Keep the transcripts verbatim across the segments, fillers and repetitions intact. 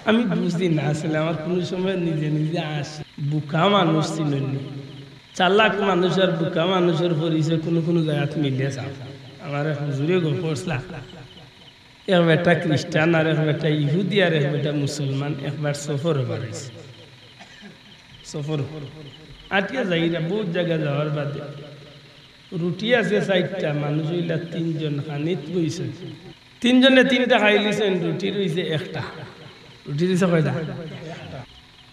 আমি বুঝি না আসলে, আমার কুনু সময় নিজে নিজে আসে। বুকা মানুষ চিনইন নি? চালাক মানুষ আর বুকা মানুষর পরিচয় কুনু কুনু জাগাত মিলে চাও। আমার এক হুজুরে গফ করছলা। এক বেটা খ্রিস্টান আর এক বেটা ইহুদি আর এক বেটা মুসলমান একবার সফরো বার অইছে। সফর আটকে যাইরা বউত জাগা যাওয়ার বাদে রুটি আছে চাইরটা, মানুষ অইলা তিনজন খানিত বইছে। তিনজনে তিনটা খাইলিছইন, রুটি রইছে একটা। রুটি রইছে কয়টা?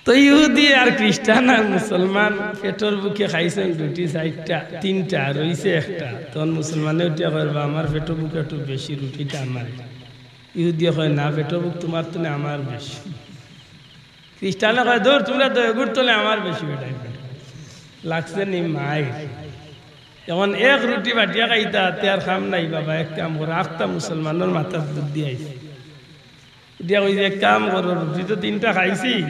তো ইহুদি আর খ্রিস্টান আর মুসলমান পেটর ভুকে খাইছইন রুটি চাইরটা, তিনটা, রইছে একটা। তখন মুসলমানে উঠিয়া কইবা, "আমার পেটর ভুক একটু বেশি, রুটিটা আমার।" ইহুদিয়ে কয়, "না, পেটর ভুক তুমার তনে আমার বেশি।" খ্রিস্টানে কয়, "দূর, তুমরা দুইওগুর তনে আমার বেশি বেটাইন।" লাগছে নি মাইর। এখন এক রুটি বাটিয়া খাইতা, তে আর কাম নাই বাবা, এক কাম করো, আখতা মুসলমানর মাথাত বুদ্ধি আইছে। উঠিয়া কইছে, "এক কাম করো, রুটি তো তিনটা খাইছি,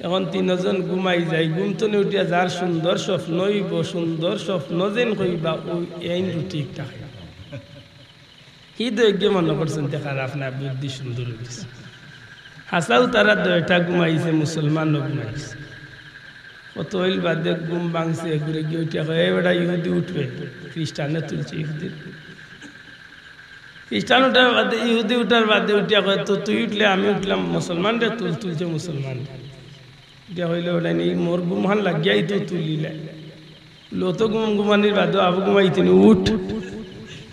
এখন তিনজন ঘুমাই যাই, ঘুম তনে উঠিয়া যার সুন্দর স্বপ্ন অইবো, সুন্দর স্বপ্ন যেইন কইবা, অউ এইন রুটি একটা খাই।" হি দুইওগুয়ে মনো করছইন তে খারাপ না, বুদ্ধি সুন্দর অইছে। হাছাউ তারা দুইটা ঘুমাইছে, মুসলমানও ঘুমাইছে। কত অইল বাদে ঘুম ভাঙছে, ঘুরে গিয়া উঠিয়া কয়, "এই বেটা, ইহুদি উঠবে।" খ্রিস্টানে তুলছে ইহুদি। খ্রিস্টান উঠার বাদে, ইহুদি উঠার বাদে উঠিয়া কয়, "তো তুই উঠলে আমি উঠলাম, মুসলমানরে তুল।" তুলছে মুসলমানরে। উঠিয়া কইলো, "বেটাইন, ই মোর ঘুমখান লাগিয়াউ তো তুলিলে।" লো তো ঘুম ঘুমানির বাদে আবু ঘুমাইতে নি, উঠ,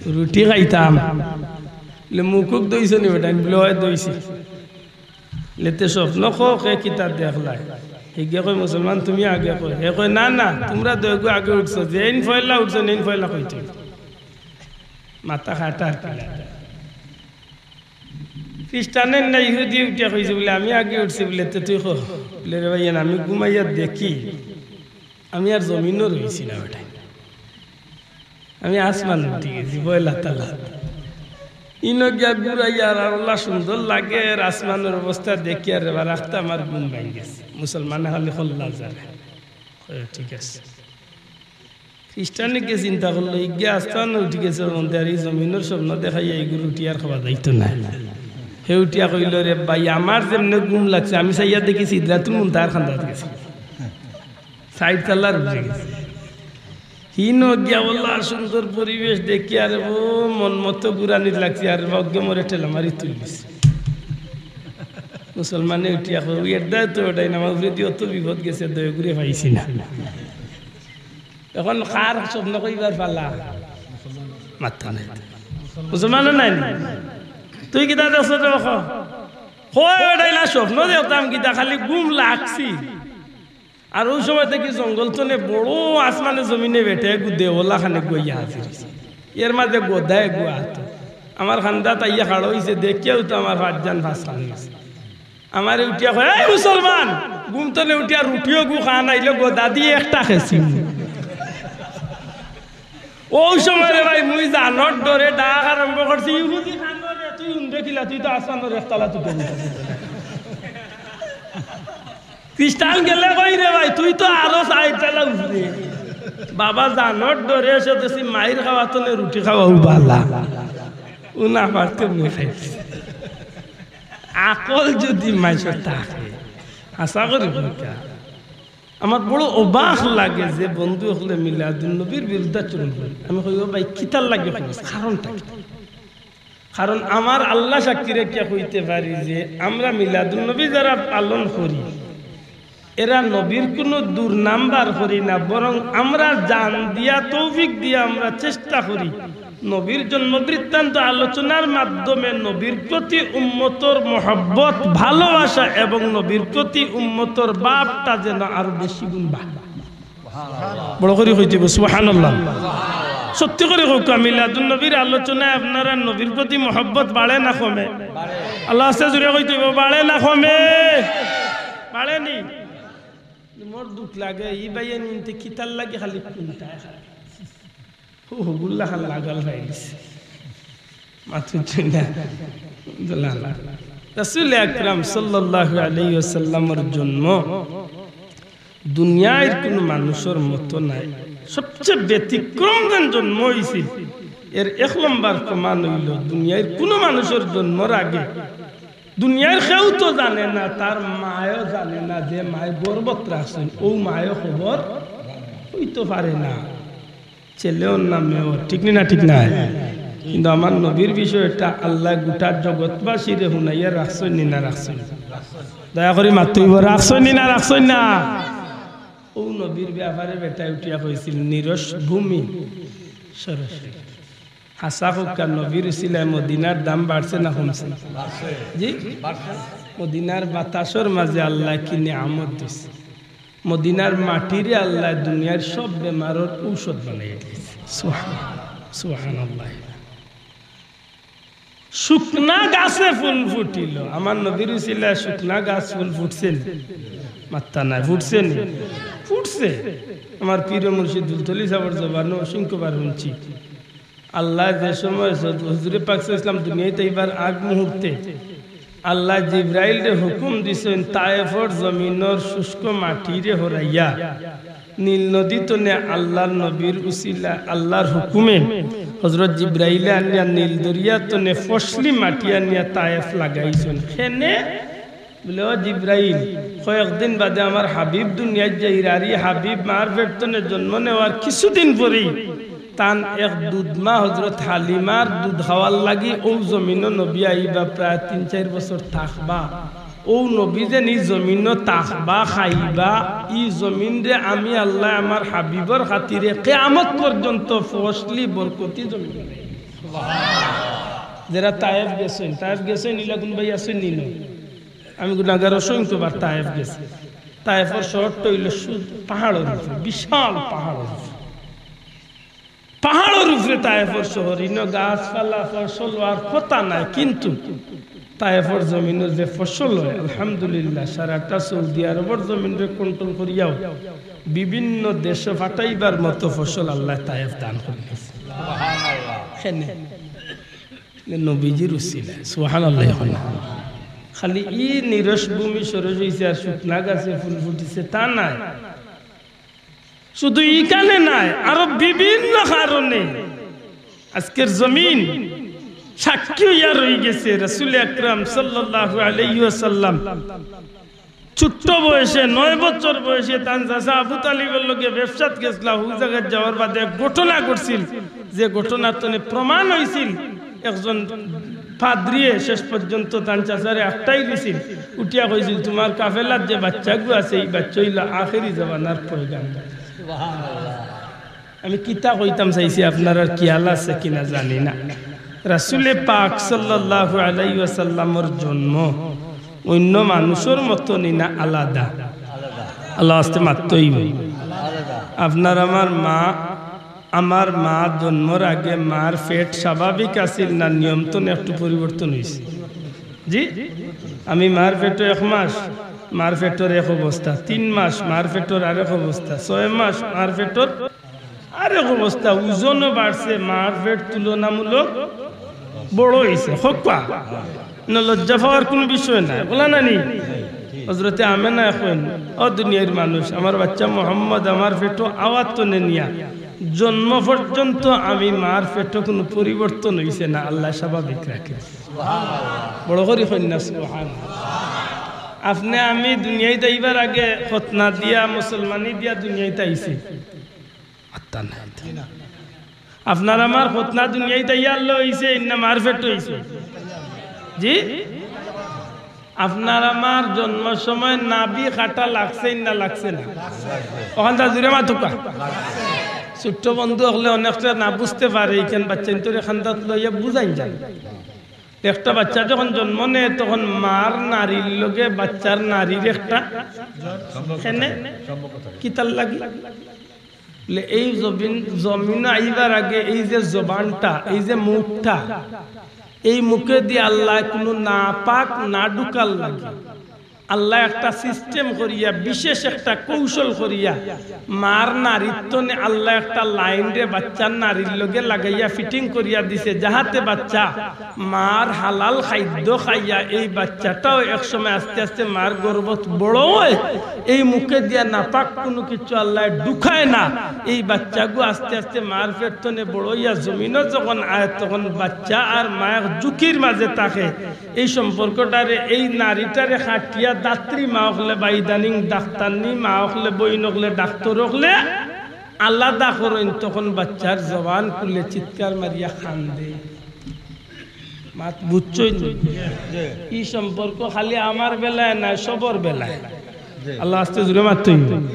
রুটি খাইতাম। লে মুখ-উখ ধইছো নি বেটাইন? বলে, "অয় ধইছি।" লে তে স্বপ্ন কও, কে কিতা দেখলায়? হিগে কয়, "মুসলমান, তুমি আগে কও।" হে কয়, "না, না, তুমরা দুইওগু আগে উঠছো, যেইন পয়লা উঠছো, এইন পয়লা কইতে।" মাথা খাটা আর কি লাগে। খ্রিস্টানে না ইহুদি উঠিয়া কইছে বলে, "আমি আগে উঠছি।" বলে, "তে তুই ক।" বলে, "রে ভাই, আমি ঘুমাইয়া দেখি, আমি আর জমিনো রইছি না বেটাইন, আমি আসমানো উঠি গেছি পয়লা তালাত।" ইনো গিয়া ঘুমাইয়ার আর অলা সুন্দর লাগের, আসমানর অবস্থা দেখিয়ার রে বা, রাখতে আমার ঘুম ভাঙি গেছে। মুসলমানে খালি কল্লা জারে। কয়, "ঠিক আছে।" খ্রিস্টানে গিয়া চিন্তা করলো, "ইগে আসমানো উঠি গেছে, অর মধ্যে আর ই জমিনর স্বপ্ন দেখাইয়া ইগুর রুটি আর খাওয়া যাইতো নায়।" হে উঠিয়া কইলো, "রে ভাই, আমার যেমনে ঘুম লাগছে, আমি চাইয়া দেখি সিদরাতুল মুনতাহার কান্দাত গেছি, চাইর তালার উপরে গেছি।" হিনো গিয়া অলা সুন্দর পরিবেশ দেখিয়ার ও মন মতো ঘুরানিত লাগছে, আর অগে মোরে ঠেলা মারি তুলিছে। মুসলমানে উঠিয়া কয়, "অউ এর দায় তো বেটাইন, আমার উপরেদি অত বিপদ গেছে, দুইওগুরে পাইছি না।" এখন কার স্বপ্ন কইবার পালা? মাত্তা নাই। মুসলমানও নাই নি? তুই কিতা দেখছস রে ক? কয় বেটাইন, না স্বপ্ন দেখতাম কিতা, খালি ঘুম লাগছি। আর অউ সময় থাকি জঙ্গল তনে বড় আসমানে জমিনে বেটা এগু দেওলা খান এগু আইয়া হাজির অইছে। এর মাঝে গদা এগু আতো। আমার কান্দাত আইয়া খাড়া অইছে, দেখিয়াউ তো আমার পাঁচজন পাঁচখান অইছে। আমারে উঠিয়া কয়, "এই মুসলমান, ঘুম তনে উঠিয়া রুটি ওগু খা, নাইলে গদা দি একটা খেছি।" অউ সময় রে ভাই, মুই জানর ডরে ডাক আরম্ভ করছি, "ইহুদি খানরে, তুই উন্দে কিলা, তুই তো আসমানর একতলাত উঠে গেছস।" খ্রিস্টান গেলে কই, "রে ভাই, তুই তো আরো চাইর তালা উপরে।" বাবা, জানর ডরে এসে দেশি মাইর খাওয়া তনে রুটি খাওয়াউ বালা। ও না পারতে মুই খাইছি। আকল যদি মাইনষর থাকে, হাছা করি কইতা। আমার বড় অবাক লাগে যে বন্ধু অকলে মিলাদুন নবীর বিরুদ্ধাচরণ করে। আমি কই, "ও ভাই, কিতার লাগি কইস? কারণটা কি?" কারণ আমার আল্লাহ সাক্ষী রেখিয়া কইতে পারি যে আমরা মিলাদুন নবী যারা পালন করি, এরা নবীর কুনু দুর্নাম বার করি না, বরং আমরা জান দিয়া, তৌফিক দিয়া আমরা চেষ্টা করি নবীর জন্ম বৃত্তান্ত আলোচনার মাধ্যমে নবীর প্রতি উম্মতর মহব্বত, ভালোবাসা এবং নবীর প্রতি উম্মতর ভাবটা যেন আরো বেশি গুণ বাড়ে। বড় করি কইতে অইবো, সুবহানাল্লাহ। সত্যি করি কউক্কা, মিলাদুন নবীর আলোচনায় আপনারার নবীর প্রতি মহব্বত বাড়ে না কমে? আল্লাহ আস্তে জুরে কইতে অইবো, বাড়ে না কমে? বাড়ে নি? মোর দুখ লাগে, ই ভাইয়ে নিনতে কিতার লাগি খালি কুন্তায় খালি। হু, হুগুল্লা খান লাগাল পাইলিছে। মাতুর জন্য। রাসূল আকরাম সাল্লাল্লাহু আলাইহি ওয়াসাল্লামর জন্ম দুনিয়ার কুনু মানুষর মতো নায়। সবচেয়ে ব্যতিক্রম যেন জন্ম অইছিল, এর এক নম্বর প্রমাণ অইলো দুনিয়ার কুনু মানুষর জন্মর আগে দুনিয়ার কেউ তো জানে না, তার মায়ও জানে না, যে মায় গর্ভত রাখছইন, অউ মায়ও খবর অইতো পারে না। ছেলে অর না মেয়ে অর, ঠিক নি না? ঠিক নায়? কিন্তু আমার নবীর বিষয়টা আল্লায় গোটা জগৎবাসীরে হুনাইয়া রাখছইন নি না রাখছইন? দয়া করি মাতইন, রাখছইন নি না রাখছইন না? অউ নবীর ব্যাপারে বেটায় উঠিয়া কইছিল, "নিরস ভূমি সরস।" হাছা কউক্কা, নবীর উছিলায় মদিনার দাম বাড়ছে না কমছে? জি? মদিনার বাতাসর মাঝে আল্লায় কি নিয়ামত দিছে। মদিনার মাটিরে আল্লায় দুনিয়ার সব বেমারর ঔষধ বানাইয়া দিছে। সুবহান-, সুবহানাল্লাহ। শুকনা গাছে ফুল ফুটিল। আমার নবীর উছিলায় শুকনা গাছ ফুল ফুটছে নি? মাত্তা নাই, ফুটছে নি? ফুটছে। আমার পীর মুর্শিদ ফুলতলি সাবর জবানো অসংখ্যবার হুনছি। আল্লায় যে সময় হুজুরে পাক সাল্লাল্লাহু আলাইহি ওয়াসাল্লাম দুনিয়াত আইবার আগ মুহূর্তে আল্লায় জিব্রাইলরে হুকুম দিছইন, তায়েফর জমিনর শুষ্ক মাটিরে হরাইয়া নীল নদী তনে আল্লার নবীর উছিলা, আল্লার হুকুমে হজরত জিব্রাইলে আনিয়া নীল দরিয়া তনে ফসলি মাটি আনিয়া তায়েফ লাগাইছইন। কেনে বুলে, "ও জিব্রাইল, কয়েকদিন বাদে আমার হাবিব দুনিয়াত যাইরা, আর ই হাবিব মার পেট তনে জন্ম নেওয়ার কিছুদিন পরেই তান এক দুধমা হজরত হালিমার দুধ খাওয়ার লাগি অউ জমিনো নবী আইবা, প্রায় তিন চাইর বছর থাকবা। অউ নবী যেন ই জমিনো থাকবা, খাইবা, ই জমিনরে আমি আল্লায় আমার হাবিবর খাতিরে কিয়ামত পর্যন্ত ফসলি বরকতি জমিন।" যেরা তায়েফ গেছইন, তায়েফ গেছইন, ইলা কুনবায় আছইন নি? আমি গুনাগার, অসংখ্যবার তায়েফ গেছি। তায়েফর শহরটা অইলো শুধু পাহাড়র উপরে, বিশাল পাহাড়র উপরে। পাহাড়র উপরে তায়েফর শহর, ইনো গাছপালা, ফসল অওয়ার কথা নাই, কিন্তু তায়েফর জমিনো যে ফসল অয়, আলহামদুলিল্লাহ, সারাটা সৌদি আরবর জমিনরে control করিয়াও বিভিন্ন দেশো ফাটাইবার মতো ফসল আল্লায় তায়েফ দান করি দিছে। কেনে? নবীজির উছিলায়। সুবহানাল্লাহ। খালি ই নিরস ভূমি সরস অইছে আর শুকনা গাছে ফুল ফুটিছে, তা নায়। শুধু ইখানে নায়, আরো বিভিন্ন কারণে আজকের জমিন সাক্ষী অইয়া রইগেছে। রাসূল আকরাম সাল্লাল্লাহু আলাইহি ওয়াসাল্লাম ছোট্ট বয়সে, নয় বছর বয়সে, তান চাচা আবু তালিবর লগে ব্যবসাত গেছলা। অউ জাগাত যাওয়ার বাদে এক ঘটনা ঘটছিল, যে ঘটনার তনে প্রমাণ অইছিল, একজন পাদ্রিয়ে শেষ পর্যন্ত তান চাচারে আটকাই দিছিল, উঠিয়া কইছিল, "তুমার কাফেলাত যে বাচ্চাগু আছে, ই বাচ্চা অইলো আখেরি জমানার পয়গাম্বর।" আমি কিতা কইতাম চাইছি, আপনারার খিয়াল আছে কিনা জানি না। রাসূলে পাক সাল্লাল্লাহু আলাইহি ওয়াসাল্লামর জন্ম অইন্য মানুষর মতো নি না আলাদা? আল্লাহ আস্তে মাতইন। আপনার আমার মা, আমার মা জন্মর আগে মার পেট স্বাভাবিক আছিল না, নিয়ম তনে একটু পরিবর্তন অইছে? জি, আমি মার পেটো এক মাস, মার পেটর এক অবস্থা, তিন মাস, মার পেটর আরেক অবস্থা, ছয় মাস, মার পেটর আরেক অবস্থা, ওজনও বাড়ছে, মার পেট তুলনামূলক বড় অইছে। হক্কা, না লজ্জা পাওয়ার কুনু বিষয় নাই, বলা না নি? হজরতে আমেনায় কইন, "ও দুনিয়ার মানুষ, আমার বাচ্চা মোহাম্মদ আমার পেটো আওয়ার তনে নিয়া জন্ম পর্যন্ত আমি মার পেটো কুনু পরিবর্তন অইছে না, আল্লায় স্বাভাবিক রাখে।" বড় করি কইন না, সুবহান। আপনে আমি দুনিয়াত আইবার আগে খতনা দিয়া, মুসলমানি দিয়া দুনিয়াত আইছি। আত্তা নাই। আপনার আমার খতনা দুনিয়াত আইয়া আল্লাহ অইছে, ইন্না মার পেটো অইছে। জি? আপনার আমার জন্মর সময় নাভি কাটা লাগছে, ইন্না লাগছে না? অখানতা জুরে মাতুক্কা। ছোট্ট বন্ধু অকলে অনেকটা না বুঝতে পারে, ইখান বাচ্চাইন্তরে কান্দাত লইয়া বুঝাইন যায়। একটা বাচ্চা যখন জন্ম নেয়, তখন মার নাড়ির লগে বাচ্চার নাড়ির একটা কেনে কিতার লাগি? বলে, এই জমিন, জমিনো আইবার আগে এই যে জবানটা, এই যে মুখটা, এই মুখেদি আল্লায় কুনু নাপাক না ঢুকার লাগি। আল্লায় একটা system করিয়া, বিশেষ একটা কৌশল করিয়া, মার নাড়ির তনে আল্লায় একটা line রে বাচ্চার নাড়ির লগে লাগাইয়া fitting করিয়া দিছে, যাহাতে বাচ্চা মার হালাল খাদ্য খাইয়া এই বাচ্চাটাও একসময় আস্তে আস্তে মার গর্ভত বড় অয়, এই মুখে দিয়া নাপাক কুনু কিচ্ছু আল্লায় ঢুকায় না। এই বাচ্চাগু আস্তে আস্তে মার পেট তনে বড় অইয়া জমিনো যখন আয়, তখন বাচ্চা আর মা এক ঝুঁকির মাঝে থাকে। এই সম্পর্কটারে, এই নাড়িটারে কাটিয়া দাত্রী মা অকলে বা ইদানিং ডাক্তারনি মা অকলে, বইন অকলে, ডাক্তর অকলে আলাদা করইন, তখন বাচ্চার জবান খুলে চিৎকার মারিয়া কান্দে। মাত বুঝছইন নি? ই সম্পর্ক খালি আমার বেলায় না, সবর বেলায়। আল্লাহ আস্তে জুরে মাতইন।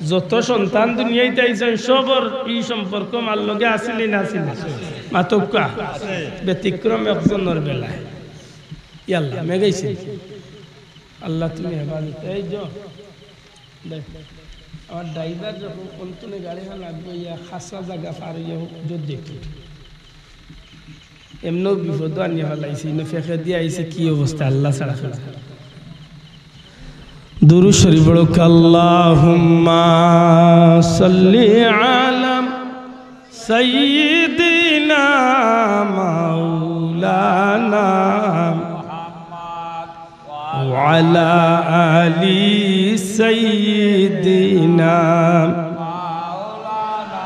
যত সন্তান দুনিয়াইত আইছইন, সবর ই সম্পর্ক মার লগে আছিল নি না আছিল না? মাতউক্কা। ব্যতিক্রম একজনর বেলায়। ইয়াল্লা, মেঘ আইছে। আল্লাহ তুমি হেফাজত। এই যে, দেখ, আমার driver যখন অন্তনে গাড়ি হান লাগবো, ইয়া খাসা জাগা পার অইয়া হোক, যদি দেখি। এমনেও বিপদ আনিয়া ফালাইছে, ইনো ফেঁকে দিয়া আইছে, কি অবস্থা আল্লাহ ছাড়া খেলা। দুরূদ শরীফ পড়ুক, আল্লাহুম্মা সাল্লি আলা সাইয়্যিদিনা মাওলানা মুহাম্মদ ওয়া আলা আলি সাইয়্যিদিনা মাওলানা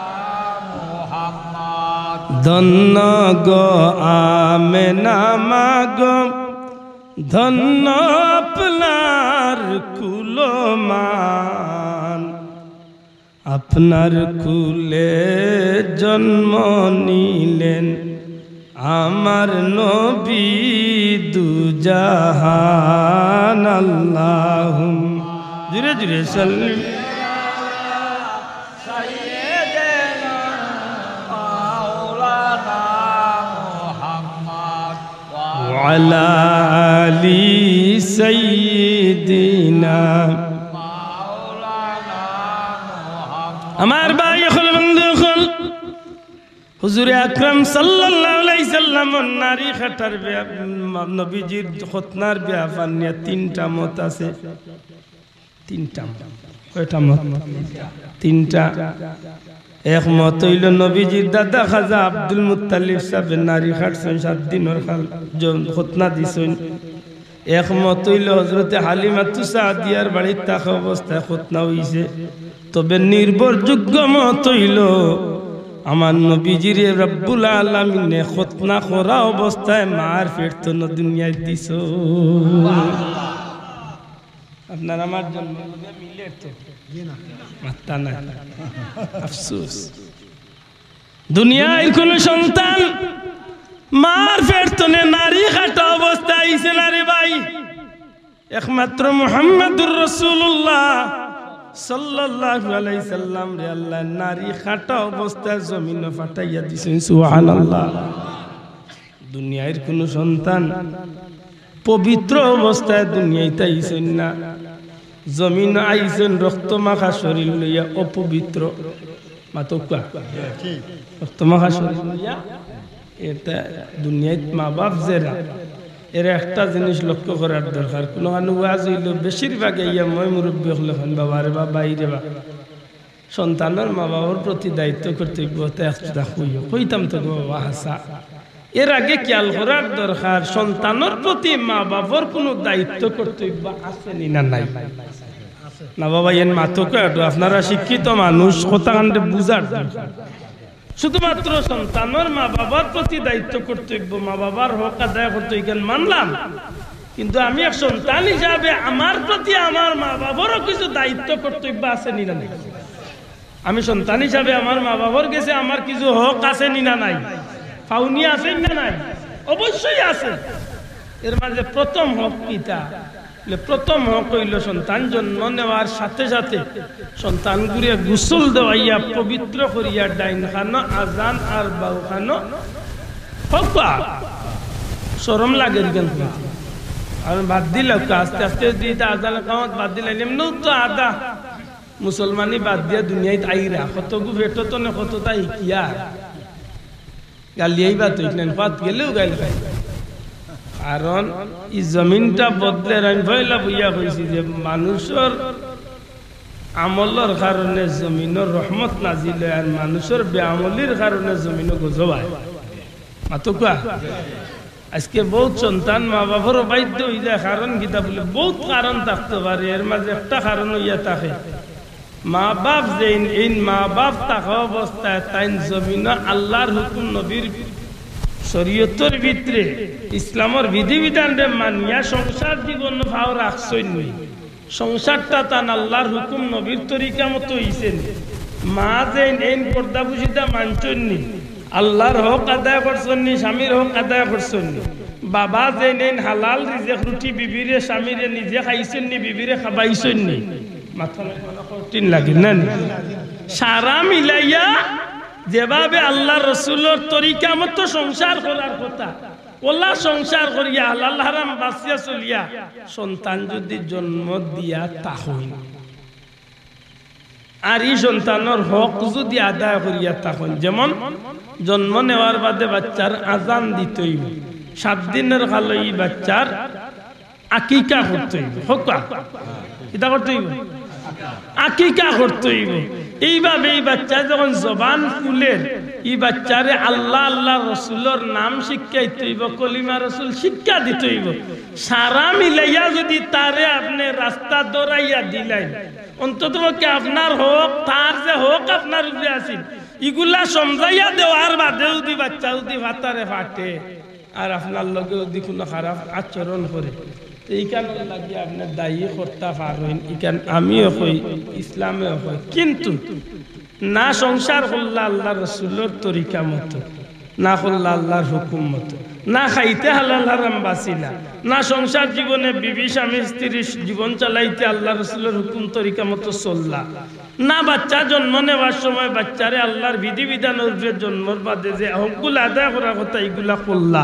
মুহাম্মদ। ধন্য গো আমেনা মা গো, ধন্য আপনার কুলমান। আপনার কুলে জন্ম নিলেন আমার নবী দুজাহান। আল্লাহুম্মা, জুরে জুরে সাল্লি। ওয়ালা আলি সাইয়্যিদিনা। আমার ভাই অকল, বন্ধু অকল, হুজুরে আকরাম সাল্লাল্লাহু আলাইহি সাল্লামর নাড়ি কাটার বিয়া-, নবীজির খতনার ব্যাপার নিয়া তিনটা মত আছে। তিনটা মত। কয়টা মত? তিনটা। এক মত অইলো নবীজির দাদা খাজা আব্দুল মুত্তালিব সাবে নাড়ি কাটছইন, সাত দিনর কাল জ-, খতনা দিছইন। এক মত অইলো হজরতে হালিমাতু সাদিয়ার বাড়িত থাকা অবস্থায় খতনা অইছে। তবে নির্ভরযোগ্য মত অইলো আমার নবীজিরে রব্বুল আলামিনে খতনা করা অবস্থায় মার পেট তনে দুনিয়াত দিছইন। আপনার আমার জন্ম মিলে তো? জি না। মাত্তা নাই। আফসোস। দুনিয়ার কুনু সন্তান মার পেট তনে নাড়ি কাটা অবস্থায় আইছে না রে ভাই। একমাত্র মুহাম্মাদুর রাসূলুল্লাহ সাল্লাল্লাহু আলাইহি সাল্লামরে আল্লায় নাড়ি কাটা অবস্থায় জমিনো পাঠাইয়া দিছইন। সুবহানাল্লাহ। দুনিয়ার কুনু সন্তান পবিত্র অবস্থায় দুনিয়াইত আইছইন না, জমিনো আইছইন রক্ত মাখা শরীর লইয়া অপবিত্র। মাতউক্কা। রক্ত মাখা শরীর লইয়া। এটা দুনিয়াইত মা বাপ যেরা, এরা একটা জিনিস লক্ষ্য করার দরকার। কুনুখানো ওয়াজ অইলো, বেশিরভাগ ইয়া ময় মুরব্বি অকলে কইন, "বাবা রে বাবা, ভাই রে বা।" সন্তানর মা বাবার প্রতি দায়িত্ব কর্তব্য তো এক কথা কইও, কইতাম তো গো বাবা, হাছা। এর আগে খেয়াল করার দরকার, সন্তানর প্রতি মা বাবার কুনু দায়িত্ব কর্তব্য আছে নি না নাই? না বাবা, এন মাতউক্কা একটু, আপনারা শিক্ষিত মানুষ, কথাখানরে বুঝার দরকার। শুধুমাত্র সন্তানর মা বাবার প্রতি দায়িত্ব কর্তব্য, মা বাবার হক আদায় করতে, ইখান মানলাম, কিন্তু আমি এক সন্তান হিসাবে আমার প্রতি আমার মা বাবারও কিছু দায়িত্ব কর্তব্য আছে নি না নাই? আমি সন্তান হিসাবে আমার মা বাবার গেছে আমার কিছু হক আছে নি না নাই? পাওনি আছে নি না নাই? অবশ্যই আছে। এর মাঝে প্রথম হক কিতা? বলে, প্রথম হক অইলো সন্তান জন্ম নেওয়ার সাথে সাথে সন্তানগুরে গোসল দেওয়াইয়া পবিত্র করিয়া ডাইন কানো আজান আর বাউ কানো হকবা। শরম লাগের কেনে? আর বাদ দিলাউক্কা, আস্তে আস্তে যদি ইতা আজান কামত বাদ দিলাইলে, এমনেও তো আদা মুসলমানি বাদ দিয়া দুনিয়াইত আইরা, কতগু পেটো তনে কততা হিকিয়া। গালিয়াইবা তো ইখান, পাত গেলেও গাইল খাই। কারণ ই জমিনটা বদলের, আমি পয়লা বইয়া কইছি যে মানুষর আমলর কারণে জমিনর রহমত নাজিল অয়, আর মানুষর বেআমলির কারণে জমিনো গজব আয়। মাতউক্কা? আজকে বউত সন্তান মা বাপরও বাধ্য অইযায়, কারণ কিতা বুলে, বউত কারণ থাকতো পারে, এর মাঝে একটা কারণ অইয়া থাকে মা বাপ যেইন, এইন মা বাপ থাকা অবস্থায় তাইন জমিনো আল্লার হুকুম, নবীর শরীয়তর ভিতরে, ইসলামর বিধিবিধানরে মানিয়া সংসার জীবনো পাও রাখছইন নি। সংসারটা তান আল্লার হুকুম, নবীর তরিকা মতো অইছে নি। মা যেইন, এইন পর্দাপুশিতা মানছইন নি। আল্লার হক আদায় করছইন নি, স্বামীর হক আদায় করছইন নি। বাবা যেইন, এইন হালাল রিজেক রুটি বিবিরে, স্বামীরে নিজে খাইছইন নি, বিবিরে খাবাইছইন নি। মাথা মাথা কঠিন লাগে না নি? সারা মিলাইয়া যেভাবে আল্লার রসুলর তরিকা মতো সংসার করার কথা, অলা সংসার করিয়া, হালাল হারাম বাছিয়া চলিয়া, সন্তান যুদি জন্ম দিয়া থাকইন, আর ই সন্তানর হক যুদি আদায় করিয়া থাকইন, যেমন জন্ম নেওয়ার বাদে বাচ্চার আজান দিতে অইবো, সাত দিনর কালো ই বাচ্চার আকিকা করতে অইবো। হক্কা? কিতা করতে অইবো? আকিকা করতে অইবো। এইভাবে ই বাচ্চা যখন জবান খুলের, ই বাচ্চারে আল্লা, আল্লার রসুলর নাম শিক্ষা দিতে অইবো, কলিমা রসুল শিক্ষা দিতে অইবো। সারা মিলাইয়া যুদি তারে আপনে রাস্তা ধরাইয়া দিলাইন, অন্তত পক্ষে আপনার হক, তার যে হক আপনার উপরে আছিল, ইগুলা সমঝাইয়া দেওয়ার বাদে যুদি বাচ্চা যুদি ফাতারে ফাটে, আর আপনার লগে যুদি কুনু খারাপ আচরণ করে, তে ইখানর লাগি আপনে দায়ী করতা পারইন। ইখান আমিও কই, ইসলামেও কয়, কিন্তু না সংসার করলা আল্লার রসুলর তরিকা মতো, না করলা আল্লার হুকুম মতো, না খাইতে হালাল হারাম বাছিলা, না সংসার জীবনে বিবি স্বামী স্ত্রীর জীবন চালাইতে আল্লার রসুলর হুকুম তরিকা মতো চললা, না বাচ্চা জন্ম নেওয়ার সময় বাচ্চারে আল্লার বিধিবিধানর উপরে জন্মর বাদে যে হকগুলা আদায় করার কথা, ইগুলা করলা,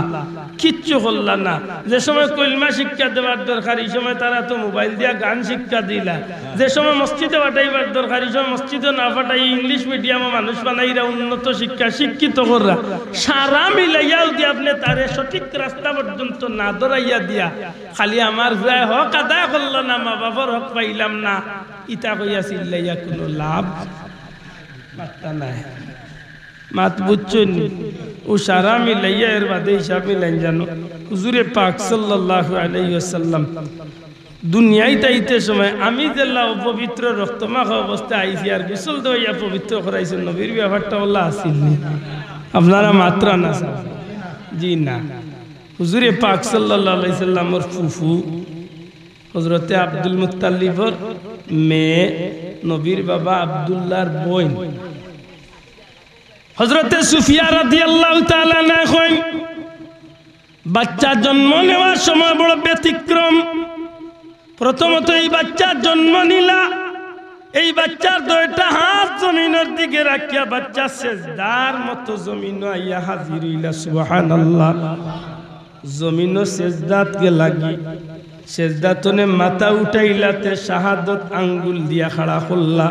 কিচ্ছু করলা না। যে সময় কলমা শিক্ষা দেওয়ার দরকার, ই সময় তারা তো মোবাইল দিয়া গান শিক্ষা দিলা। যে সময় মসজিদে পাঠাইবার দরকার, ই সময় মসজিদও না পাঠাই, ইংলিশ মিডিয়ামো মানুষ বানাইরা, উন্নত শিক্ষা শিক্ষিত কররা। সারা মিলাইয়া যুদি আপনে তারে সঠিক রাস্তা পর্যন্ত না ধরাইয়া দিয়া, খালি আমার ফুয়ায় হক আদায় করলো না, মা বাপর হক পাইলাম না, ইতা কইয়া চিল্লাইয়া কুনু লাভ মাত্তা নাই। মাত বুঝছইন নি? অউ সারা মিলাইয়া এর বাদে হিসাব মিলাইন জানো। হুজুরে পাক সাল্লাল্লাহু আলাইহি ওয়াসাল্লাম দুনিয়াইত আইতে সময় আমি যেলা অপবিত্র রক্তমাখা অবস্থায় আইছি আর গোসল দেওয়াইয়া পবিত্র করাইছইন, নবীর ব্যাপারটা অলা আছিল নি? আপনারা মাতরা না স্যার। জি না। হুজুরে পাক সাল্লাল্লাহু আলাইহি সাল্লামর ফুফু হজরতে আব্দুল মুত্তালিবর মেয়ে, নবীর বাবা আব্দুল্লাহর বইন। হজরতে সুফিয়া রাদিয়াল্লাহু তাআলা আনহা কইন, বাচ্চা জন্ম নেওয়ার সময় বড় ব্যতিক্রম। প্রথমত ই বাচ্চা জন্ম নিলা, এই বাচ্চার দুইটা হাত জমিনর দিকে রাখিয়া বাচ্চা সেজদার মতো জমিনো আইয়া হাজির অইলা। সুবহানাল্লাহ। জমিনো সেজদাত গেলাগি, সেজদা তনে মাথা উঠাইলাতে শাহাদত আঙ্গুল দিয়া খাড়া করলা।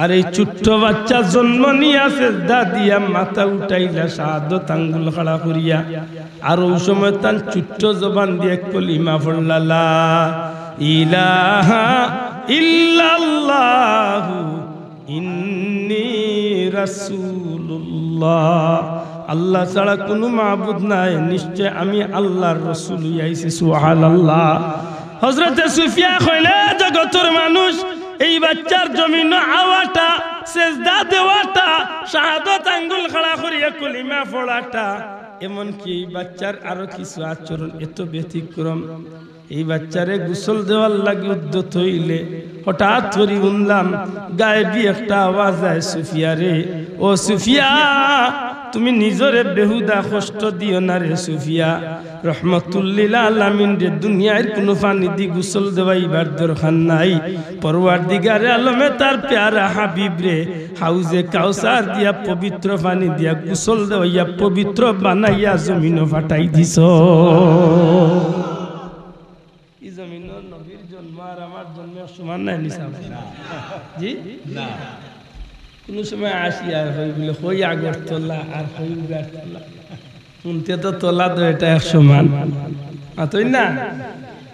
আর এই ছোট্ট বাচ্চা জন্ম নিয়া সেজদা দিয়া মাথা উঠাইলা শাহাদত আঙ্গুল খাড়া করিয়া। আর অউ সময় তান ছোট্ট জবান দিয়া কলিমা পড়লা, লা ইলাহা ইল্লাল্লাহু ইন্নী রাসূলুল্লাহ। আল্লাহ ছাড়া কুনু মাবুদ নাই, নিশ্চয় আমি আল্লাহর রসুল অইয়া আইছি। সুবহানাল্লাহ। হজরতে সুফিয়া কইলে, জগতর মানুষ, এই বাচ্চার জমিনো আওয়াটা, সেজদা দেওয়াটা, শাহাদত আঙ্গুল খাড়া করিয়া কলিমা পড়াটা, এমনকি এই বাচ্চার আরো কিছু আচরণ এত ব্যতিক্রম, এই বাচ্চারে গোসল দেওয়ার লাগি উদ্যত অইলে হঠাৎ করি হুনলাম গায়েবী একটা আওয়াজ আয়, "সুফিয়া রে, ও সুফিয়া, তুমি নিজরে বেহুদা কষ্ট দিও না রে সুফিয়া।" রহমতুল্লিল আলামিনরে দুনিয়ার কুনু পানিদি গোসল দেওয়াইবার দরকার নাই। পরওয়ারদিগারে আলমে তার পেয়ারা হাবিবরে হাউজে কাউসার দিয়া পবিত্র পানি দিয়া গোসল দেওয়াইয়া পবিত্র বানাইয়া জমিনো পাঠাই দিছো। ই জমিনর নবীর জন্ম আর আমার জন্ম এক সমান নায় নি সাব? জি? না। কুনু সময় আসি আর কই বুলে, কই আগরতলা আর কই উগারতলা। হুনতে তো তলা দুইটা এক সমান। মাতইন না?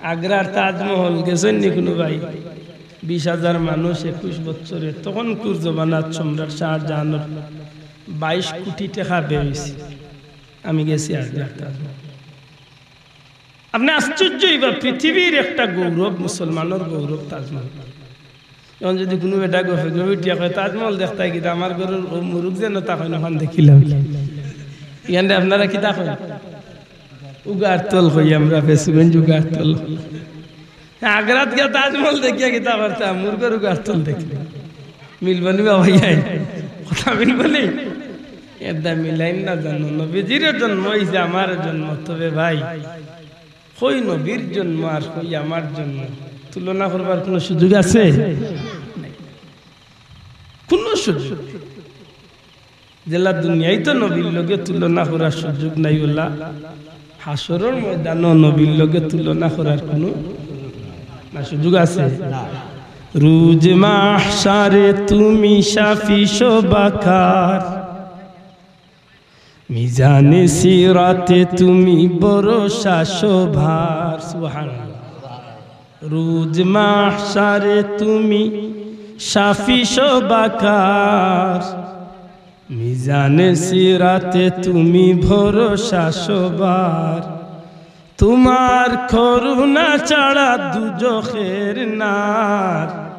আগ্রার তাজমহল গেছইন নি কুনু ভাই? বিশ হাজার মানুষ একুশ বছরে, তখনকুর জমানাত সম্রাট শাহজাহানর বাইশ কুটি টেকা ব্যয় অইছে। আমি গেছি আগ্রার তাজমহল। আপনে আশ্চর্য অইবা, পৃথিবীর একটা গৌরব, মুসলমানর গৌরব তাজমহল। এখন যুদি কুনু বেটা গফে গফে উঠিয়া কয়, "তাজমহল দেখতায় কিতা, আমার ঘরর অউ মুরুগ যেন তা কইন, অখান দেখিলাও।" ইয়ানরে আপনারা কিতা কইন? উগারতল কই আমরা, ফেঞ্চুগঞ্জ উগারতল। আগ্রাত গিয়া তাজমহল দেখিয়া কিতা করতাম, মুরগর উগারতল দেখি। মিলবো নি বাবা, ইয়াই কথা মিলবো নি? এরদায় মিলাইন না জানো, নবীজির জন্ম অইছে, আমার জন্ম। তবে ভাই, কই নবীর জন্ম আর কই আমার জন্ম, তুলনা করবার কুনু সুযোগ আছে? নাই। কুনু সুযোগ নাই। যেলা দুনিয়াইত নবীর লগে তুলনা করার সুযোগ নাই, অউলা হাশরর ময়দানো নবীর লগে তুলনা করার কুনু না সুযোগ আছে? না। রোজ মাহশারে তুমি শাফি শোভা কার, মিজানে সিরাতে তুমি ভরসা শোভার। সুবহানাল্লাহ। রোজ মাহশারে তুমি শাফি শোভা কার, মিজানে সিরাতে তুমি ভরসা শোভার। তোমার করুণা ছাড়া দুজখের নার,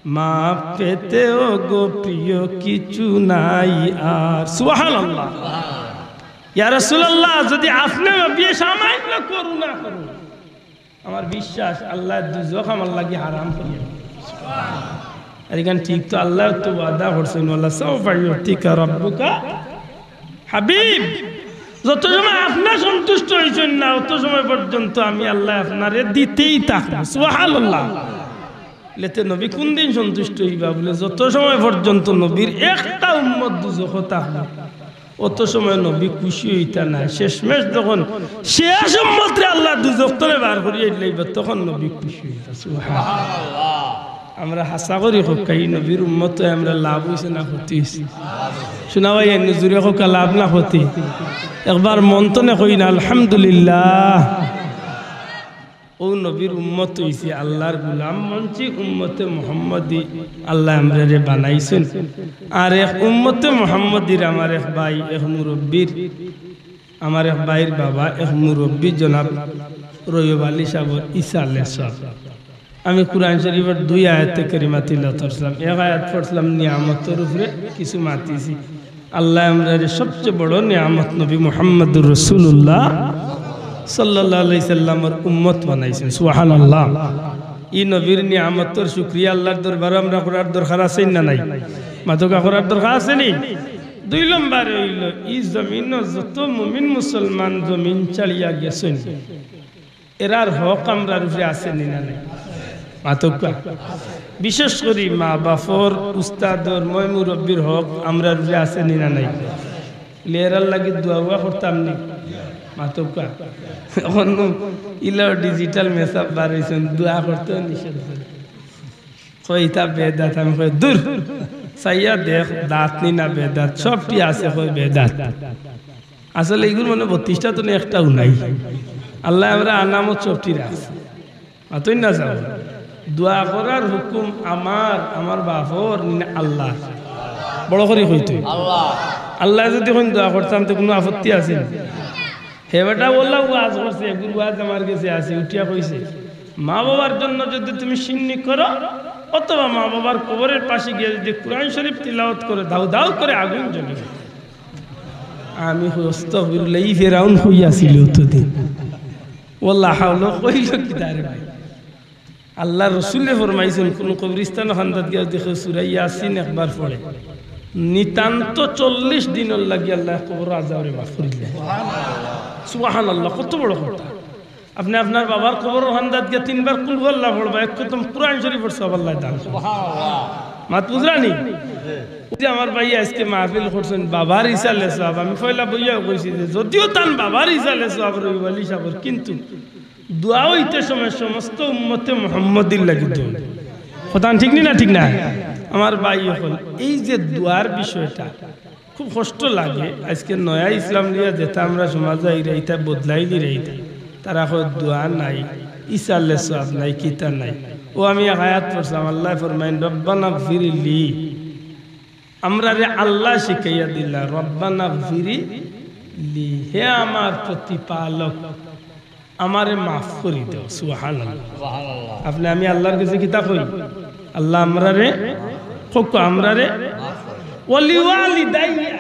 মাফ পেতে ও গো প্রিয় কিছু নাই আর। সুবহানাল্লাহ। ইয়া রাসূলুল্লাহ, যুদি আপনে নবী সামান্য করুণা করইন, আমার বিশ্বাস আল্লায় দুজখ আমার লাগি হারাম করিয়া দিবা। আর ইখান ঠিক তো, আল্লায় তো ওয়াদা করছইন, "ওয়ালা সাউফা ইউতিকা রাব্বুকা হাবিব।" যত সময় আপনে সন্তুষ্ট অইছইন না, অত সময় পর্যন্ত আমি আল্লায় আপনারে দিতেই থাকমু। সুবহানাল্লাহ। লেতে নবী কুনদিন সন্তুষ্ট অইবা? বলে, যত সময় পর্যন্ত নবীর একটা উম্মত দুজখো থাকবো, অত সময় নবী খুশি অইতা নায়। শেষমেশ যখন শেষ উম্মতরে আল্লায় দুজখ তনে বার করিয়া দিলাইবা, তখন নবী খুশি অইবা। সুবহানাল্লাহ। আমরা হাছা করি কউক্কা, ই নবীর উম্মত অইয়া আমরা লাভ অইছে না ক্ষতি অইছে? শুনা ভাই, এমনে জুরে কউক্কা, লাভ না ক্ষতি? একবার মন তনে কইন না, আলহামদুলিল্লাহ। অউ নবীর উম্মত অইছি, আল্লার গুলাম মানছি, উম্মতে মুহাম্মদী আল্লায় আমরারে বানাইছইন। আর এক উম্মতে মুহাম্মদীর আমার এক ভাই, এক মুরব্বির, আমার এক ভাইর বাবা, এক মুরব্বি জনাব রইয়ব আলী সাবর ইসালে সওয়াব। আমি কুরআন শরিফর দুই আয়াতে কারিমা তিলাওয়াত করছিলাম, এক আয়াত পড়ছিলাম নিয়ামতর উপরে, কিছু মাতিছি। আল্লায় আমরারে সবচে বড় নিয়ামত নবী মুহাম্মদুর রাসূলুল্লাহ সাল্লাল্লাহু আলাইহি সাল্লামর উম্মত বানাইছইন। সুবহানাল্লাহ। ই নবীর নিয়ামতর শুকরিয়া আল্লার দরবারো আমরা করার দরকার আছে না নাই? মাতউক্কা, করার দরকার আছে নি? দুই নম্বরে অইলো, ই জমিনো যত মুমিন মুসলমান জমিন ছাড়িয়া গেছইন, এরার হক আমরার উপরে আছে নি না নাই? মাতউক্কা। বিশেষ করি মা বাফর, উস্তাদর, ময় মুরব্বির হক আমরার উপরে আছে নি না নাই? লে এরার লাগি দোয়া উয়া করতাম নি? মাতউক্কা। অখন ইলাও digital মেসাব বার অইছইন, দোয়া করতেও নিষেধ করে। কয়, "ইতা বেদাত।" আমি কই, "দূর, চাইয়া দেখ, দাঁত নি না বেদাত, সবটি আছে," কয়, "বেদাত।" আসলে ইগুর মনে বত্রিশটা তো নি, একটাও নাই। আল্লায় আমরার আনামত সবটি রাখছে। মাতইন না যাও। দোয়া করার হুকুম আমার, আমার বাফর, নি না আল্লার? বড় করি কইতো। আল্লায় যুদি কইন দোয়া করতাম, তে কুনু আপত্তি আছে নি? হে বেটা, অলা ওয়াজ করছে, এগুর ওয়াজ আমার গেছে আছে, উঠিয়া কইছে, মা বাবার জন্য যুদি তুমি শিন্নি করো, অথবা মা বাবার কবরের পাশে গিয়া যুদি কুরআন শরিফ তিলাওয়াত করো, দাউ দাউ করে আগুন জ্বলে। আমি কই, "আস্তাগফিরুল্লাহ, ই ফেরাউন কই আছিল অতদিন?" ওয়াল্লাহ হাওলা কইলো কিতা রে ভাই? আল্লার রসুলে ফরমাইছইন, কুনু কবরস্থানর কান্দাত গিয়া যুদি কেউ সূরা ইয়াসিন একবার পড়ে, নিতান্ত চল্লিশ দিনর লাগি আল্লায় কবরর আযাবরে মাফ করিলাইন। সুবহানাল্লাহ, কত বড় কথা। আপনে আপনার বাবার কবরর কান্দাত গিয়া তিনবার কুল হু আল্লাহ পড়বা, এক খতম কুরআন শরিফর সওয়াব আল্লায় দান করবা। মাত বুঝরা নি? অউ যে আমার ভাইয়ে আইজকে মাহফিল করছইন, বাবার ইসালে সওয়াব। আমি পয়লা বইয়াও কইছি যে যুদিও তান বাবার ইসালে সওয়াব রইয়ব আলী সাবর, কিন্তু দোয়া অইতে সময় সমস্ত উম্মতে মুহাম্মদীর লাগি দোয়া। কথা ঠিক নি না? ঠিক না? আমার ভাই অকল, এই যে দোয়ার বিষয়টা খুব কষ্ট লাগে। আইজকে নয়া ইসলাম লইয়া যেতা আমরা সমাজো আইরা, ইতা বদলাইলিরা ইতা। তারা কয় দোয়া নাই, ইসালে সওয়াব নাই, কিতা নাই। ও আমি এক আয়াত পড়ছিলাম, আল্লায় ফরমাইন, "রব্বানা গফিরলি।" আমরারে আল্লায় শিখাইয়া দিলা, "রব্বানা গফিরলি, হে আমার প্রতিপালক, আমারে মাফ করি দেও।" সুবহানাল্লাহ। সুবহানাল্লাহ। আপনে আমি আল্লার গেছে কিতা কই? আল্লাহ আমরারে, কউক্কা, আমরারে, ওয়ালিওয়ালিদাইয়া,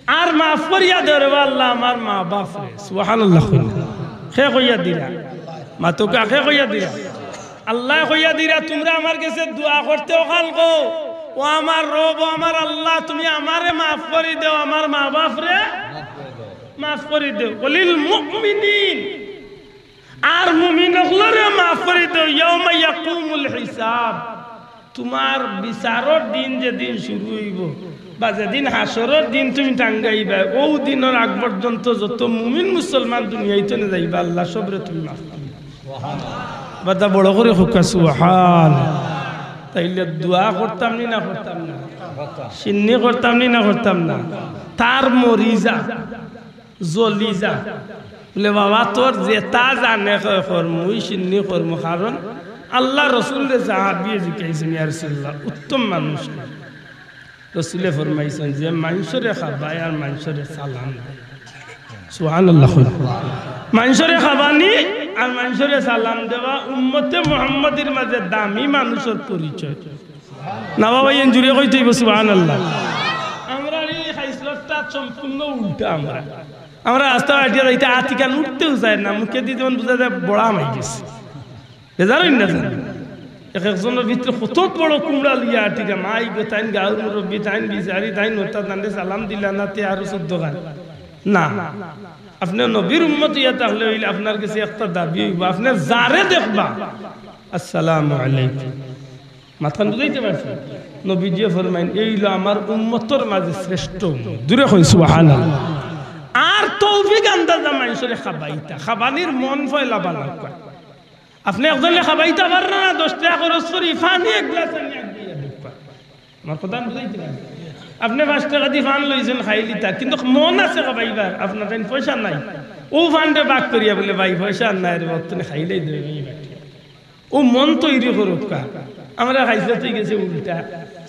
আর মাফ করিয়া দেও রে বা আল্লাহ আমার মা বাফরে। সুবহানাল্লাহ কইন। কে কইয়া দিরা? মাতউক্কা, কে কইয়া দিরা? আল্লায় কইয়া দিরা, তুমরা আমার গেছে দোয়া করতে অখান কও, "ও আমার রব, ও আমার আল্লাহ, তুমি আমারে মাফ করি দেও, আমার মা বাফরে মাফ করি দেও।" ওয়ালিল মুমিনিন, আর মুমিন অকলরে মাফ করি দেও, ইয়াউমা ইয়াকুমুল হিসাব। তুমার বিচারর দিন যেদিন শুরু অইবো, বা যেদিন হাশরর দিন তুমি টাঙ্গাইবায়, অউ দিনর আগ পর্যন্ত যত মুমিন মুসলমান দুনিয়া থনে যাইবা, আল্লায় সবরে তুমি মাফ করি দেও। বাদা বড় করি কউক্কা সুবহান। তাইলে দোয়া করতাম নি না করতাম না? শিন্নি করতাম নি না করতাম না? তার মরি যা, জ্বলি যা। বলে, "বাবা, তোর যেতা জানে কয় করমু, ই শিন্নি করমু।" কারণ আল্লার রসুলরে সাহাবিয়ে জিকাইছইন, "ইয়া রাসুলুল্লাহ, উত্তম মানুষ।" রসুলে ফরমাইছইন যে, "মানষরে খাবায় আর মানষরে সালাম দেয়।" সুবহানাল্লাহ। মানষরে খাবানি আর মানষরে সালাম দেওয়া উম্মতে মুহাম্মাদির মাঝে দামি মানুষর পরিচয়। না বাবা, ইন জুরে কইতে অইবো সুবহানাল্লাহ। আমরার ই খাইছলতটা সম্পূর্ণ উল্টা। আমরা, আমরা রাস্তা আটিয়া যাইতে আত ইখান উঠতেও চায় না, মুখেদি যেমন বুঝা যায় বড়া মাই গেছে। বেজার অইন না জানি। এক একজনর ভিতরে কত বড় কুমড়া লইয়া আটিকা, মাই গো, তাইন গাঁওর মুরব্বি, তাইন বিচারি, তাইন নেতা, তানরে সালাম দিলা না, তে আরো চৌদ্দ খান। না, আপনে নবীর উম্মত অইয়া থাকলে অইলে আপনার গেছে একটা দাবি অইবো, আপনে যারে দেখবা, "আসসালামু আলাইকুম।" মাতখান বুঝাইতে পারছি? নবীজিয়ে ফরমাইন, "এই অইলো আমার উম্মতর মাঝে শ্রেষ্ঠ উম্মত।" জুরে কইন সুবহানাল্লাহ। আর তৌফিক আন্দাজা মানষরে খাবাইতা, খাবানির মন ফয়লা বানাউক্কা। আপনে একজনরে খাবাইতা পাররা না, দশ টেকা খরচ করি পানি এক গ্লাস আনি আগুইয়া দেউক্কা। আমার কথা আমি বুঝাইতে পারি? আপনে পাঁচ টেকা দি পান লইছইন, খাইলিতা, কিন্তু মন আছে খাবাইবার, আপনার তাইন পয়সা নাই। অউ পানরে ভাগ করিয়া বলে, "ভাই, পয়সা আর নাই রে, অতনে খাইলাই দেবে ভাই।" অউ মন তৈরি করউক্কা। আমরা খাইছলত অই গেছে উল্টা।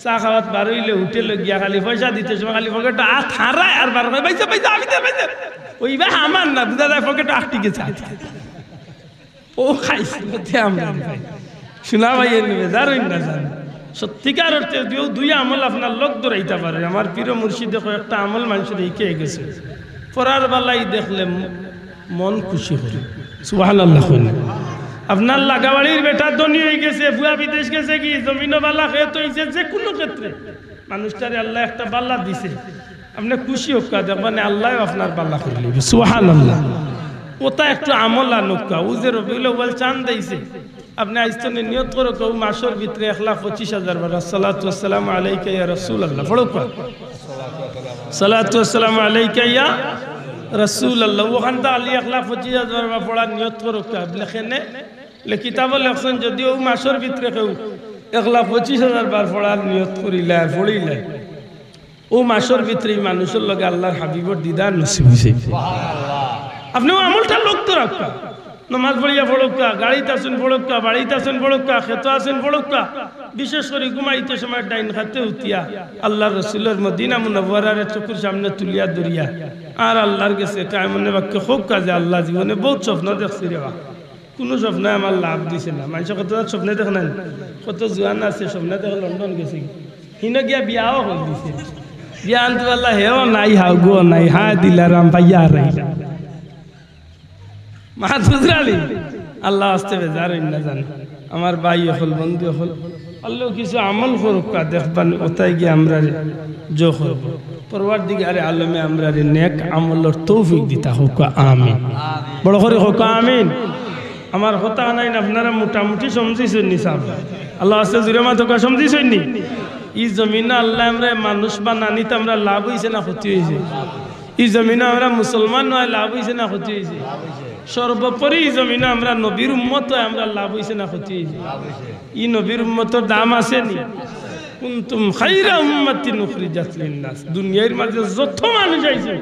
চা খাওয়াত বার অইলে হোটেলো গিয়া খালি পয়সা দিতে সময় খালি পকেটো আত হারায় আর বার করে, "পয়সা, পয়সা, আমি দে, পয়সা।" অউ ইবা আমার না, বুঝা যায় পকেটো আটকি গেছে আত। অউ খাইছলতে আমরা রে ভাই। শুনা ভাই, এর বেজার অইন না জানি। সত্যিকার অর্থে যুদি অউ দুই আমল আপনার লগ ধরাইতা পারে, আমার পীর মুর্শিদে কয়েকটা আমল মানষরে হিকাই গেছে। পরার বালাই দেখলে ম-, মন খুশি করে। সুবহানাল্লাহ কইন। আপনার লাগাবাড়ির বেটা ধনী অই গেছে, ফুয়া বিদেশ গেছে গি, জমিনো বালা খেত অইছে, যেকুনু ক্ষেত্রে মানুষটারে আল্লায় একটা বালা দিছে। আপনে খুশি অউক্কা, দেখবা নে আল্লায়ও আপনার বালা করিলিবো। সুবহানাল্লাহ। অতা একটু আমল আনউক্কা। অউ যে রবিউল আউয়াল চান্দ আইছে, আপনে আইজ থনে নিয়ত করউক্কা, অউ মাসর ভিতরে এক লাখ পঁচিশ হাজার বার আসসালাতু ওয়াসসালামু আলাইকা ইয়া রাসুলাল্লাহ পড়উক্কা। আসসালাতু ওয়াসসালামু আলাইকা ইয়া রাসুলাল্লাহ। অখানতা খালি এক লাখ পঁচিশ হাজার বার পড়ার নিয়ত করউক্কা। আপনে কেনে লে কিতাবো লেখছইন, যুদি অউ মাসর ভিতরে কেউ এক লাখ পঁচিশ হাজার বার পড়ার নিয়ত করিলায়, পড়িলায়, অউ মাসর ভিতরে ই মানুষর লগে আল্লার হাবিবর দিদার নসিব অইছে। আপনে অউ আমলটা লগ ধরাউক্কা। নমাজ পড়িয়া পড়উক্কা, গাড়িত আছইন পড়উক্কা, বাড়িত আছইন পড়উক্কা, খেতো আছইন পড়উক্কা। বিশেষ করি ঘুমাইতে সময় ডাইন কাতে উঠিয়া আল্লার রসুলর মদিনা মুনাওয়ারারে চকুর সামনে তুলিয়া ধরিয়া আর আল্লার গেছে কায়মনে বাক্যে কউক্কা যে, "আল্লা, জীবনে বউত স্বপ্ন দেখছি রে বা।" কুনু স্বপ্নে আমার লাভ দিছে না। মানষে কত স্বপ্নে দেখে না নি? কত জুয়ান আছে স্বপ্নে দেখে লন্ডন গেছে গি। হিনো গিয়া বিয়াও করি দিছে। বিয়া আনতে পারলা হেও নাই, হাগুও নাই, হায় দিলারাম পাইয়া হারাইলা। মাত বুঝরা নি? আল্লার ওয়াস্তে বেজার অইন না জানি। আমার ভাই অকল, বন্ধু অকল, আল্লায় কিছু আমল করউক্কা, দেখবা নে অতায় গিয়া আমরারে জো করবো। পরওয়ারদিগারে আলমে আমরারে নেক আমলর তৌফিক দিতা কউক্কা, আমিন। বড় করি কউক্কা, আমিন। আমার কথা নাই না, আপনারা মোটামুটি সমঝিছইন নি সাব? আল্লার ওয়াস্তে জুরে মাতউক্কা, সমঝিছইন নি? ই জমিনো আল্লায় আমরারে মানুষ বানানিত আমরার লাভ অইছে না ক্ষতি অইছে? ই জমিনো আমরা মুসলমান অওয়ায় লাভ অইছে না ক্ষতি অইছে? সর্বোপরি ই জমিনো আমরা নবীর উম্মত অওয়ায় আমরার লাভ অইছে না ক্ষতি অইছে? ই নবীর উম্মতর দাম আছে নি? কুনতুম খায়রা উম্মাতিন উখরিজাত লিন্নাস। দুনিয়ার মাঝে যত মানুষ আইছে,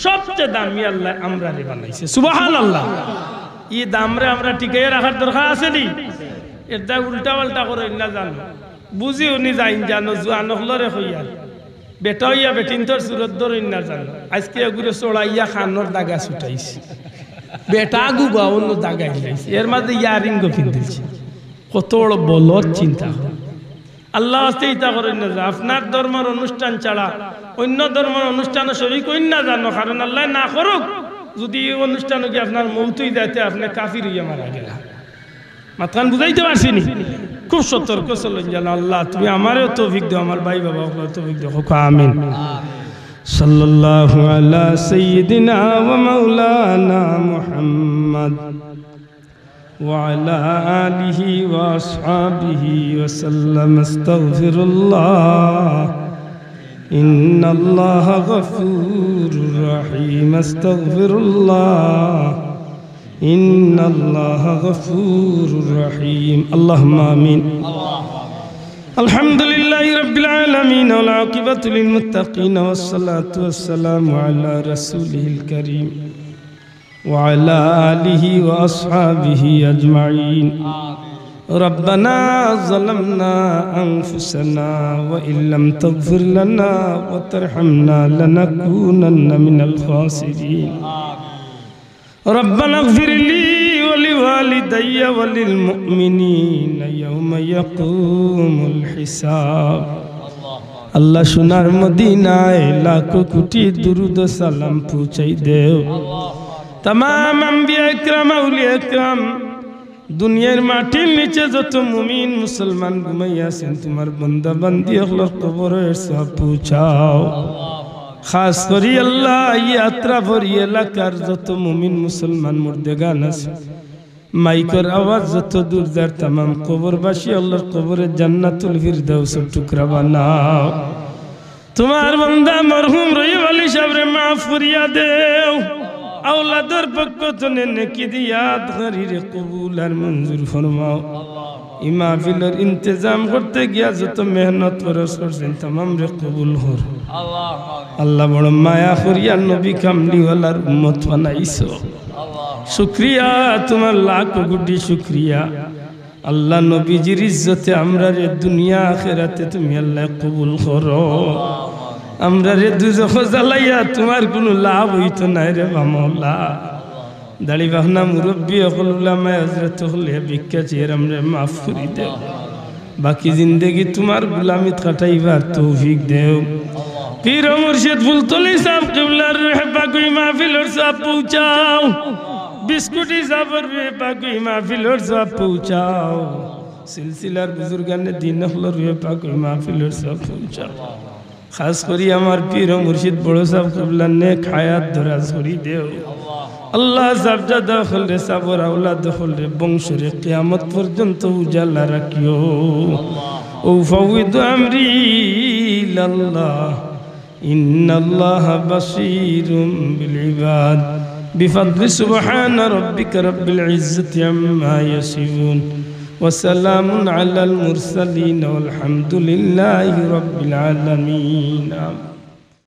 সবচেয়ে দামি আল্লায় আমরারে বানাইছে। সুবহানাল্লাহ। ই দামরে আমরা টিকাইয়া রাখার দরকার আছে নি? এরদায় উল্টা পাল্টা করইন না জানো, বুঝি হুনি যাইন জানো, জুয়ান অকলরে কইয়ার, বেটা অইয়া বেটিন্তর সুরত ধরইন না জানো। আইজকে এগুরে চড়াইয়া কানর দাগা ছুটাইছি, বেটা গুবা অন্য দাগাই লাইছে, এর মাঝে ইয়ারিংও পিন্দিলছে। কত বড় বলদ চিন্তা। আল্লার ওয়াস্তে ইতা করইন না যে আপনার ধর্মর অনুষ্ঠান ছাড়া অইন্য ধর্মর অনুষ্ঠানো শরিক অইন না জানো, কারণ আল্লায় না করউক, যুদি ই অনুষ্ঠানো গিয়া আপনার মউত অই যায় তে আপনে কাফির অইয়া মারা গেলা। মাতখান বুঝাইতে পারছি নি? খুব সতর্ক চলইন যেন। আল্লাহ, তুমি আমারেও তৌফিক দেও, আমার ভাই বাবা অকলরে তৌফিক দেও। কউক্কা আমিন। সাল্লাল্লাহু আলা সাইয়্যিদিনা ওয়া মাওলানা মুহাম্মদ ওয়া আলা আলিহি ওয়া আসহাবিহি ওয়া সাল্লাম। আস্তাগফিরুল্লাহ। ইন্নাল্লাহা গাফুরুর রহিম। আস্তাগফিরুল্লাহ। ইন্নাল্লাহা গাফুরুর রহিম। আল্লাহুম্মা আমিন। আলহামদুলিল্লাহি রাব্বিল আলামিন, ওয়াল আকিবাতু লিল মুত্তাকিন, ওয়াস সালাতু ওয়াস সালামু আলা রাসূলিহিল কারীম ওয়া আলা আলিহি ওয়া আসহাবিহি আজমাইন। ربنا ظلمنا أنفسنا وإن لم تغفر لنا وترحمنا لنكونن من الخاسرين. ربنا اغفر لي ولوالدي وللمؤمنين يوم يقوم الحساب. আল্লাহ, সোনার মদিনায় লাখো কোটি দুরুদ ও সালাম পৌঁছাই দেও। তামাম আম্বিয়া একরাম, আউলিয়া একরাম, দুনিয়ার মাটির নিচে যত মুমিন মুসলমান ঘুমাইয়া আছেন, তোমার বান্দা বান্দি অকলর কবরর সওয়াব পৌঁছাও। খাস করি আল্লাহ, ই আত্রাফর ই এলাকার যত মুমিন মুসলমান মুর্দেগান আছে, মাইকর আওয়াজ যত দূর যার, তামাম কবরবাসী অকলর কবরে জান্নাতুল ফিরদাউসর টুকরা বানাও। তোমার বান্দা মরহুম রবিউল আলী সাবরে মাফ করিয়া দেও। আওলাদর পক্ষ তনে নেকি দিয়া ইয়াদগারিরে কবুল আর মঞ্জুর ফরমাও। ই মাহফিলর ইন্তেজাম করতে গিয়া যত মেহনত খরচ করছেন, তামামরে কবুল কর। আল্লাহ বড় মায়া করিয়া নবী কামলিওয়ালার উম্মত বানাইছো। শুকরিয়া, তোমার লাখ কোটি শুকরিয়া। আল্লাহ, নবীজির ইজ্জতে আমরারে দুনিয়া আখেরাতে তুমি আল্লাহ কবুল করো। আমরারে দুজখো জ্বালাইয়া তোমার কুনু লাভ অইতো নায় রে বা মওলা। দাড়ি পাকনা মুরব্বি অকল, উলামায়ে হযরত অকলে ভিক্ষা চেয়ে আমরারে মাফ করি দেও। বাকি জিন্দেগি তোমার গুলামিত কাটাইবার তৌফিক দেও। পীর ও মুর্শিদ ফুলতলি সাব কিবলার রুহে পাক ই মাহফিলর সওয়াব পৌঁছাও। বিস্কুটি সাবর রুহে পাক ই মাহফিলর সওয়াব পৌঁছাও। সিলসিলার বুজুর্গানে দিন অকলর রুহে পাক ই মাহফিলর সওয়াব পৌঁছাও। খাস করি আমার পীর ও মুর্শিদ বড় সাব কিবলার নেক হায়াত দরাজ করি দেও। আল্লাহ, সাবজাদা অকলরে, সাবর আওলাদ অকলরে, বংশরে কিয়ামত পর্যন্ত উজালা রাখিও। أفوض أمري إلى الله إن الله بصير بالعباد. بفضل سبحان ربك رب العزة عما يصفون وسلام على المرسلين والحمد لله رب العالمين. آمين.